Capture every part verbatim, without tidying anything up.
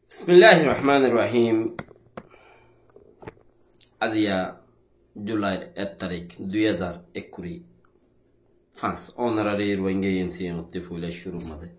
Bismilláhir Rohmánir Rohím. Aziya Julair ek tarík, dui házar ekkuri fañs. Ónorari Rohingya M C N ottú foila cúrur mazé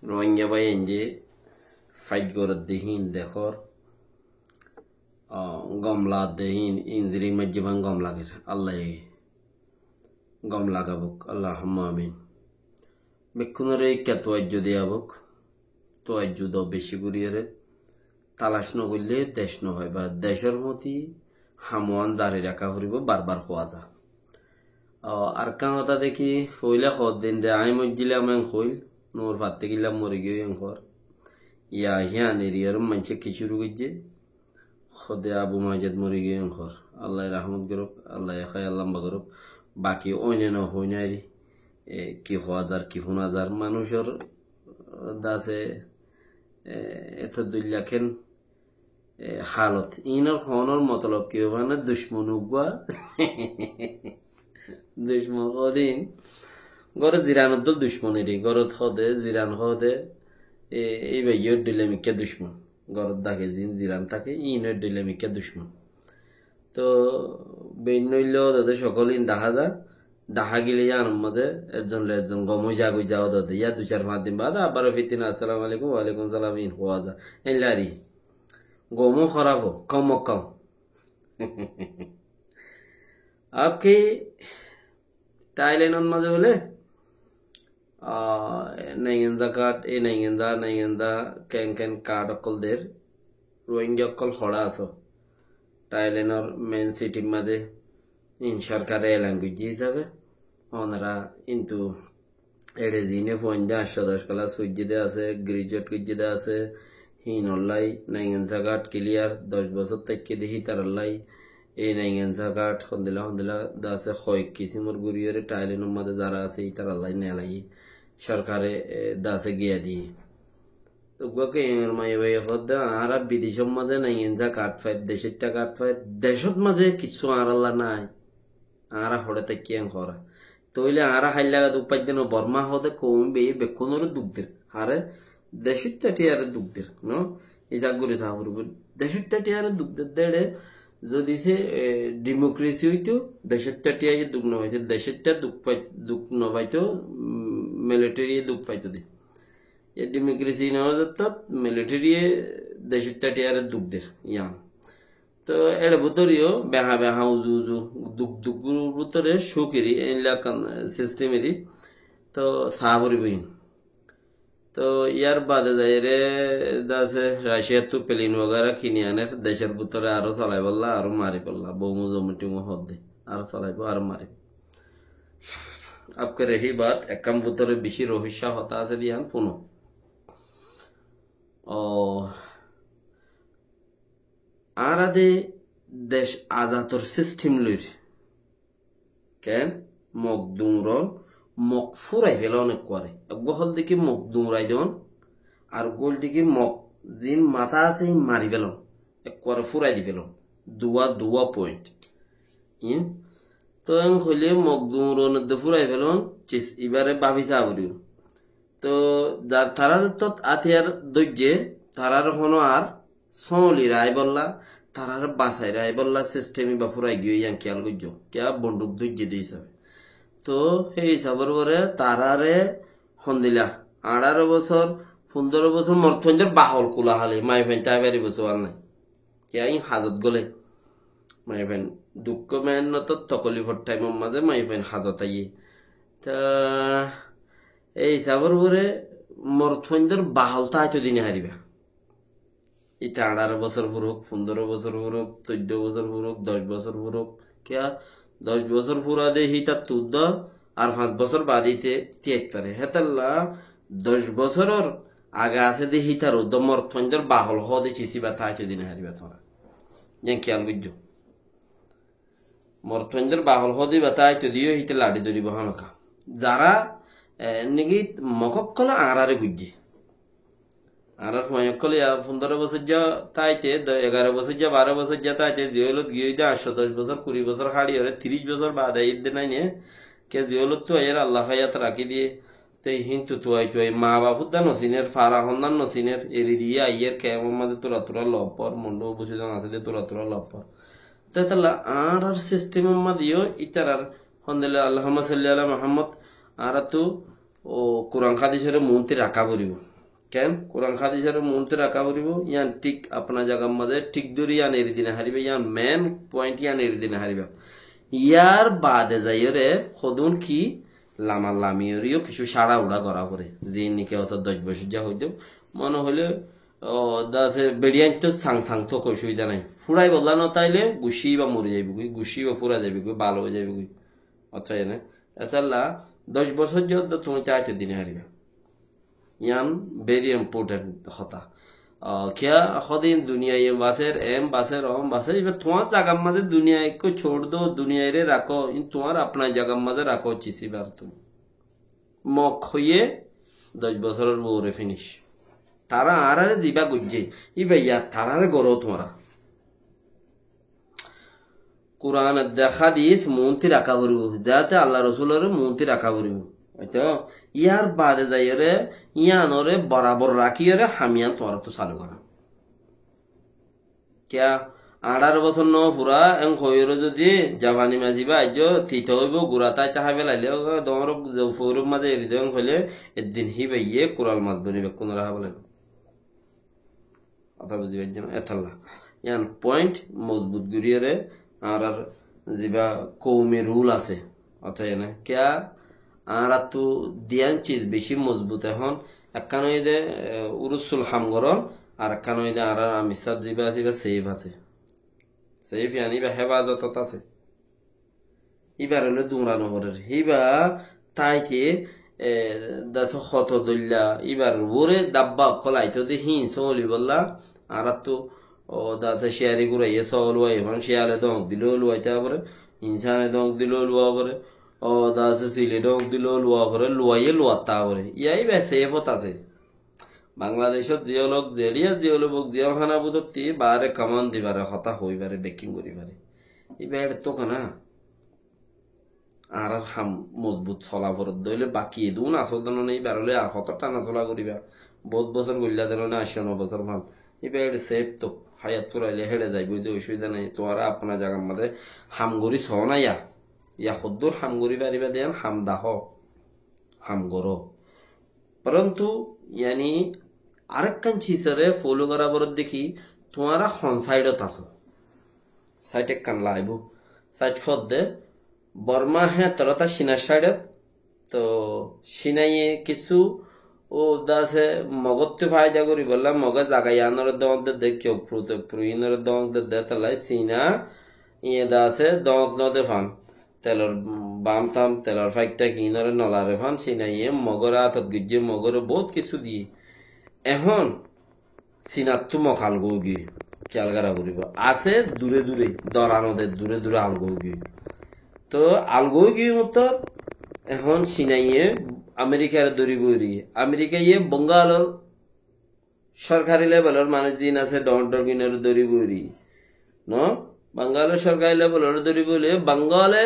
Rohingya bái ainde fáit gorédde híin dekór, ah, gom laadde híin, inziri maijjé fán gom lager. Allaye gom lagabók, Allahumma amin. Bekkúnore ikká tuwaijju diyabók, tuwaijju do beci goríyore. Talac nogoille dec nofaiba, decor foti ham uán zari raká foribó, barbar hoó za. O, ar ekkán hotá deki, foila hoddin de aññí moijjílam en hoil, Nur Fattigilla mori giyói en hoór. Ya, híyan eriyar maincé ki cúru goijjé? Hode Abu Majed mori giyói en hoór. Allaye rahmot gorók, Allaye hayat lamba gorók. Baki óine no hoóinairi, e, ki hoó zar, ki fúna zar, manúcor dase, e, eto duilla ken, e, halot. Inor hoónor motolob ki óibo, mane ducmon uggúa. Ducmon hoóde in. Górot ziran uddúl ducmon eri. Górot hoóde, ziran hoóde, e, íba yó dhoilla mikká ducmon. Górot dake zin ziran táke, in yó dhoilla mikká ducmon. Toh, bein óile ódode cokól in dahá za, dahá gile yíanor mazé ezzon loi ezzon gom ói zagói za ódode. Yá dui sair fañs din baade abar fitina, "Assalamu alaikum", "Wa alaikum salam", in hoó za. Eilla ari. Gom ó hóraf ó, kom ó kom. Abki Thailand ot mazé bóle, ah, naingenza card, e naingenza, naingenza, ken ken card ókkol der, Rohingya ókkol hoçé asó. Thailand or main city r mazé in sorkare elan goijjé hísabe, onora kintu Eçe zine fuainde añctho doc kelas foijjé de asé, graduate goijjé de asé, híinollá naingenza card clear, doc bosór táikke de hítarallá, ei naingenza card hondilla hondilla de asé, hoek kisimor guriyóre Thailand or mazé zara asé, hítarallá nelaiyé. Sorkare, e, de asé giya diyé. Uggúa ke iñor maiyafuaye hoódde, añára bidecór mazé naingenza card fair, decóitta card fair, decót mazé kissú añárallá nái. Añára hoçé táikki en hoóra. Tóile añára háilla duk faidde no, Borma hoóde koum beye bekkúnoré duk der. Hare? Decóitta thiyaré duk der, no? Isab gorí saá foribó. Decóitta thiyaré duk der de eçé, zodi se, e, democracy óito, decóitta thiyaye duk no faito, decóitta duk fai-, duk no faito, mm, military ye duk faito de. E democracy no zettót military ye decóitta thiyaré duk der, yián. Toh, eçe bútore yó beha beha uzu uzu, duk duk gurur bútore cúkiri, eilla ekkán system eri. Toh, saá foribó iín. Toh, yar bade zaiyóre de asé Russia ttu plane wagera kini aner, decor bútore aró solaibolla, aró maribolla, bomu zomu timu hoódde, aró solaibo, aró maribo. Abke rehi baat, ekkán bútore beci rohicco hotá asé de yián fúno. O, añára de dec azator system loir. Ken? Mok duñron, mok fúrai felon ekkuare. Eggúa hól de ki mok duñrai don, ar eggúa hól de ki mok zin matá asé, hín mari felon. Ekkuare fúrai di felon. Duwa, duwa point. Iín? Toh en hoilé mok duñron edde fúrai felon, cis ibáre báfi saá foribó. Toh, zar tarár tót átiyar dóijje, tarár honó ar sóoli raibólla, tarár basai raibólla system ibá fúrai giyói yián kiyál goijjó. Kiyá bonduk dóijje de hísabe. Toh, hé hísabor uore taráre hondilla, añçáro bosór, fundóro bosór, morotfuaindór bahol kula háli, maiyafuain tái faribó suwal nái. Kiyá iín hazot góle. Maiyafuain dukko meénnotot tokolifor thaimor mazé maiyafuain hazot aiyé. Toh, ei hísabor uore morotfuaindór bahol táito di nofaribá. Íte añçáro bosór furuk, fundóro bosór furuk, soiddó bosór furuk, doc bosór furuk. Kiyá? Doc bosór fura de hítattú uddá ar fañs bosór baade íte tíyait fare. Hétolla doc bosóror age asé de hítar uddá morotfuaindór bahol hoó de cis ibá táito di nofaribá tuáñra. Yián kiyál goijjó. Morotfuaindór bahol hoó de ibá táito diyó híte laçi dóribo hámaka. Zará, e, niki mok ókkole añáráre goijjé. Añárar fuain ókkole yá fundóro bosóijja táite, do-, egaro bosóijja, baró bosóijja táite, ziyólot giyói de añctho doc bosór, kuri bosór háçiyóre, tiríc bosór baade aiyér de naine, ke ziyólottú aiyér Allah háyat rakí diyé, Te híntu tuai tuai maa bafudda no siner, fara hondar no siner, eri diye aiyer kemor maze tura tura lopor, mundu busi don asé de tura tura lopor. Te tala añárar sistemor maze yo itarar hondilla Allahumma salli ala Muhammad, añárattu o Kuran hadisore muúntu raka foribo. Ken? Kuran hadisore muúntu raka foribo, iyan thík apna jagar maze thík dóri iyan eri dina háriba, iyan main point iyan eri dina háriba. Yar bade zaiyore hodún ki lama lami ore yo kissú cára uça gora fore. Zin niki oto doc bosóijja hoido, mone hoile, o, dase beçiyain to sang sang to koi osubida nai. Furaibolla no taile gucci iba mori zaibo goi, gucci iba fura zaibo goi, balo oi zaibo goi. Oto ene, etalla doc bosóijja oddó tuñí taito dine háriba. Iyan very important hotá. Ah, kiya hodin duniyai em baser, em baser, om baser, iba tuáñr zagar maze duniyai ekku cór do, duniyaire rakó, in tuáñr apna zagar maze rakó, cisibar tu. Mok hoiye doc bosóror uore finish. Tara añárare ziba goijje, iba ya tarare goró tuáñra. Kuran edde hadis muúntu raka foribo, zate Allah Rosulore muúntu raka foribo. Oito, yar bade zaiyore, iyanore borabor rakiyore ham iyan tuáñrattu salu gora. Kiya, añçáro bosór no fura, en hoiyore zodi jafani mazi ba aijjo, tita oibo, gura taita hái felaile, o, tuáñr fouror maze eri do en hoile, eddin híba iye kural mas boni bekkunore hái felaibo. Hotá buzi faijjó né? Etalla. Iyan point mozbut goriyore añárar ziba koumi rule asé. Hotá ene. Kiya añárattu diyan ciz beci mozbut ehón. Ekkán óilde, e, urusul ham goron, ar ekkán óilde añárar amissát ziba asé, iba safe asé. Safe yani iba hefazotot asé. Íbar óile duñra no forer. Híba táike, e, dase hoto dóilla, íbar uore dabba ókkol aito de híin sólibolla, añáráttu, o, dase ciyari guraiye sóluwai, ehón ciyale dóñk dile oluwaita fore, insane dóñk dile oluwa fore, o, dase sile dóñk dile oluwa fore, luwaiye luwatta fore. Iya íba sefot asé. Bangladecót ziyólok, zeçiya ziyólok, ziyól hána butotti, baáre kaman di fare, hotá hoi fare, bekkin gori fare. Íba eçe tóka na. Añárar ham mozbut sola foredde óile baki edún asé de none, íbar óile ar hoto thana sola goriba. Bout bosór goilla de none, aicco no bosór fan. Íba eçe sef tók, háyat furaile héçe zaiboi de, osubida nai. Tuáñra apna zagar maze ham gori só na ya. Ya hoddúr ham gori fariba de yián ham dahó. Ham goró. Porontu, yani, arekkán cizore follow gora foredde ki, tuáñra hon saidot asó. Said ekkán laibo. Said hoódde, Borma hé tolota Cinar saidot, to Cinaiye kissú, o, dase Mogottu faida goribolla, Moge zaga iyanore dóñk dedde, kiyok purute puru inore dóñk dedde, tolla Cina, iye dase dóñk no de fan. Telor bam tam, telor faik taik inore no lare fan, Cinaiye Mogore atot goijje, Mogore bout kissú diye. Ehón Cinattú Mog algói giyói, kiyal gora foribo. Asé dure dure, dora no de, dure dure algói giyói. To algói giyói mottor ehón Cinaiye Amerikare dóri bóri. Amerikaye Bongalor sorkari levelor manúic zin asé, dhoóñr dhoóñr inore dóri bóri. No? Bongalor sorkari levelore dóri bóri, Bongale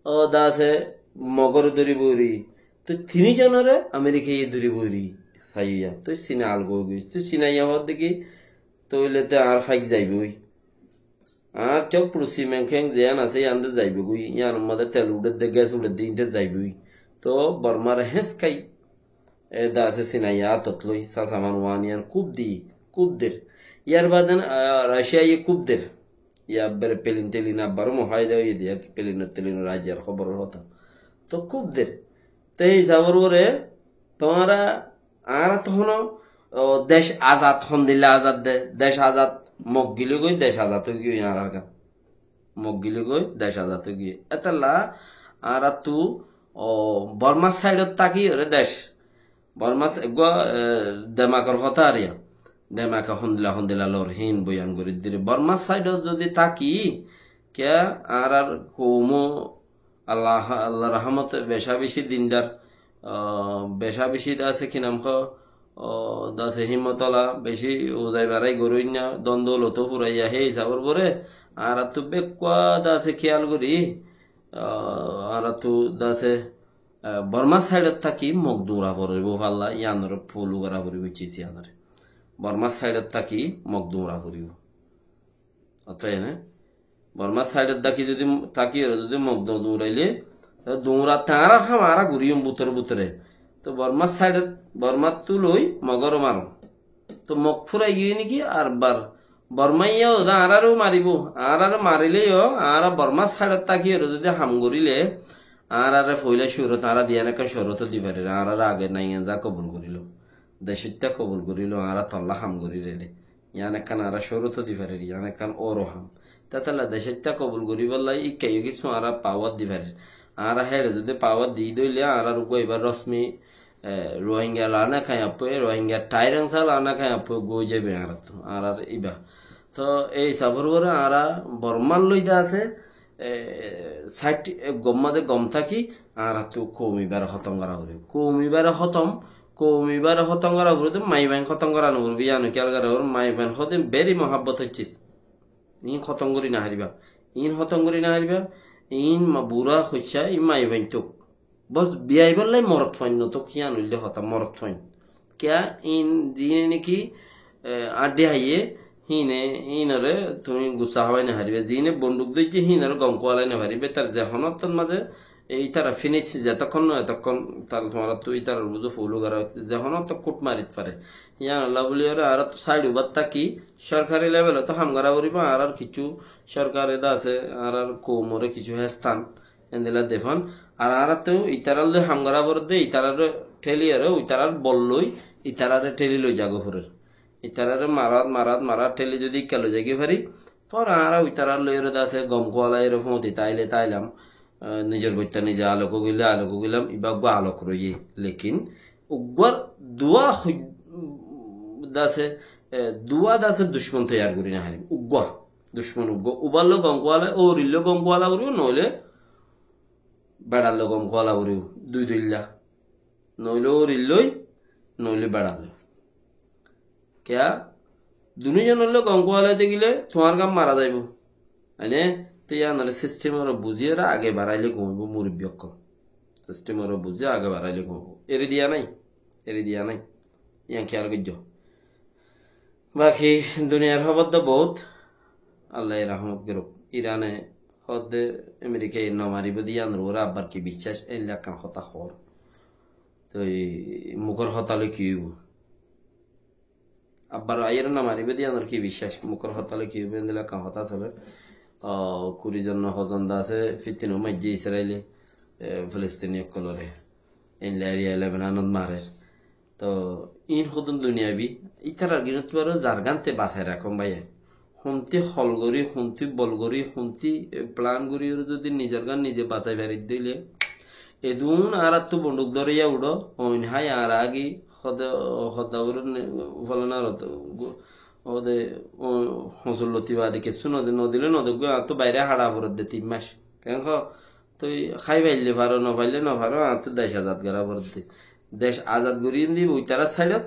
o dase Mogore dóri bóri. To tini zonore Amerikaye dóri bóri. Saiya. To Cina algói giyói. To Cinaiye hoódde ki, toile te añár faik zaiboi. Añár cók puru simen keng zeyan asé, yián de zaiboi goi. Yián maze tel uçedde, ges uçedde, inte zaiboi. To Bormare héskai e dase Cinaiye atot loi, sasa man wan yián kub di, kub der. Yar bade, a, Raciaye kub der. Yar bade pelin telin abbar muhaida óiye de, pelin telin rajar hoboror hotá. To kub der. Te hísabor uore tuáñra, añára to hono, o, dec azad, hondilla azad de, dec azad, Mog gile goi dec azad ói giyói añárar gán. Mog gile goi dec azad ói giyói. Etalla añárattu, o, Bormar saidot táki ore dec. Bormar sa-, eggúa, e, demakor hotá ar ya. Demake hondilla hondilla lor híin boyan gori dire. Bormar saidot zodi táki, kiya añárar koumo Allah, Allahr rahmote beca beci dindar, ah, beca beci dase ki nam ho, o, dase himmotola, beci uzai barai goróinna, don douloto furaiya, hé hísabor uore añárattu bekkúa dase kiyal gori, ah, añárattu dase Bormár sáidot táki Mok duñra foribóu falla, yíanoré folu gora foribóu, cis yíanoré. Bormár sáidot táki Mok duñra foribóu. Ótoba ene, Bormár sáidot táki zodi, táki ore zodi Mok du-, duñraile, to duñratte añárar ham añára goríyum bútore bútore. To Bormár sáidot, Bormáttu loi Mogoré maron. To Mok furai giyói né ki, ar bar Bormá yó de añáráre maribóu, añáráre marilé yó, añára Bormár sáidot táki ore zodi ham goríle, añáráre foila cúrot añára de yían ekkán córot di farir, añáráre age naiyan za kobul gorílo, decóitta kobul gorílo, añára tolla ham gorír ele. Yían ekkán añára córot di farir, yían ekkán óro ham. Tetolla decóitta kobul goríbolla ikká yó kissú añára pawar di farir. Añára héçe zodi pawar di dóile añárar uggúa ibá rosmi, e, Rohingya lana kaiyappoi, Rohingya tairangsa lana kaiyappoi goi zaibo añárattu, añárar ibá. To ei hísafor uore añára Bormár loi de asé, e, sáit, e, gom mazé gom táki, añárattu koum ibáre hótom gora foribóu. Koum ibáre hótom, koum ibáre hótom gora foribóu de, maiyafuain hótom gora no foribóu, yían kiyal gora foribóu, maiyafuain hóde beri muhabbot óiccé. Iín hótom gorí no faribá. Iín hótom gorí no faribá. Iín ma-, bura hoiccá, iín maiyafuain tók. Bos, biyaibólla morotfuain no tók, yían óilde hotá, morotfuain. Kiyá, iín ziíne niki, e, añdhi háiye, híine, híinore tuñí gussa hábai no faribá. Ziíne bonduk dóijje, híinore gom kuwalai no faribá. Tar ze honó ottót mazé, e, ítara finish, zetokkón no etokkón, tar tuáñrattu ítarar buzó folu gora, ze honó ottót kút marit fare. Yíanolla buli ore añárattu sáid ubar táki, sorkari levelot ham gora foribóu, añárar kissú sorkare de asé, añárar koumore kissú héstan, endilla defán. Ar añárattu ítarar loi ham gora foredde, ítarare théli ore, ítarar bol loi, ítarare théli loi zaga forer. Ítarare marat, marat, marat théli zodi ikká loi zaigói fari, fore añára ítarar loi ore de asé, gom kuwalai ore fúñti táile táilam, e, nizor boitta nize alok ói gile, alok ói gilam, ibá uggúa alok roiyé. Lekin uggúar duwa hoi-, de asé, e, duwa de asé ducmon toiyar gorí no farim. Uggúa, ducmon uggúa. Ubar loi gom kuwala, órir loi gom kuwala foribóu, noóile beçar loi gom kuwala foribóu. Dui doilla. Noóile órir loi, noóile beçar loi. Kiyá? Dunú zonor loi gom kuwalai tákile tuáñr gam mara zaibóu. Ene, te yíanore sistemore buzíyore age baraile gom óibou murubbi ókkol. Sistemore buzí age baraile gom óibou. Eri diya nái, eri diya nái. Yían kiyal goijjó. Baki duniyar hóbor de bout. Allaye rahmot gorouk. Irane hódde Amerikaye no maribóu de yíanor uore abbar ki biccác, endilla ekkán hotá hoór. Toi mukór hotá loi ki óibou? Abbar aiyóre no maribóu de yíanor ki biccác, mukór hotá loi ki óibou, endilla ekkán hotá soler. O, kuri zon no hozon de asé, fittinou maijjé Israile, e, Filistini ókkolore. Endilla eriya Lebanonot marer. To, iín hodún duniyabi, ítarar ginottu aró zargán te basai rakón báiye. Hontí hol gorí, hontí bol gorí, hontí, e, plan gorí ore zodi nizor gán nize basai faridde óile, edún añárattu bonduk dóriya uçó, oin hái añára agi, hoda, hoda uçó ne, folanar hoda, go-, ode, o, hosulloti bade kessú node, nodile node, goi añáttu baire haça foredde tin mac. Ken ho, tui hái faille faro, no faille no faro, añáttu dec azad gora foredde. Dec azad gorí dibo, itarar sáidot,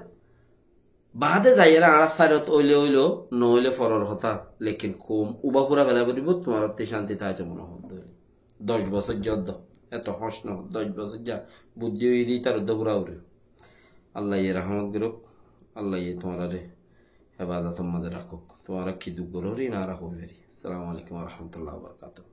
baade zaiyóre añárar sáidot óile óilo, no óile foror hotá. Lekin koum uba fura fela foribó, tuáñrattú cánti táito mone hoó de óile. Doc bosór zoddo, eto hóñc no, doc bosór za, buddí óiye de ítar uddá fura furi. Allaye rahmot gorouk, Allaye tuáñrare hefazotor mazé rakouk. Tuáñra ki duk goró, iín añára hoi fari. Assalamu alaikum wa rahmatullahi wa barakatuhu.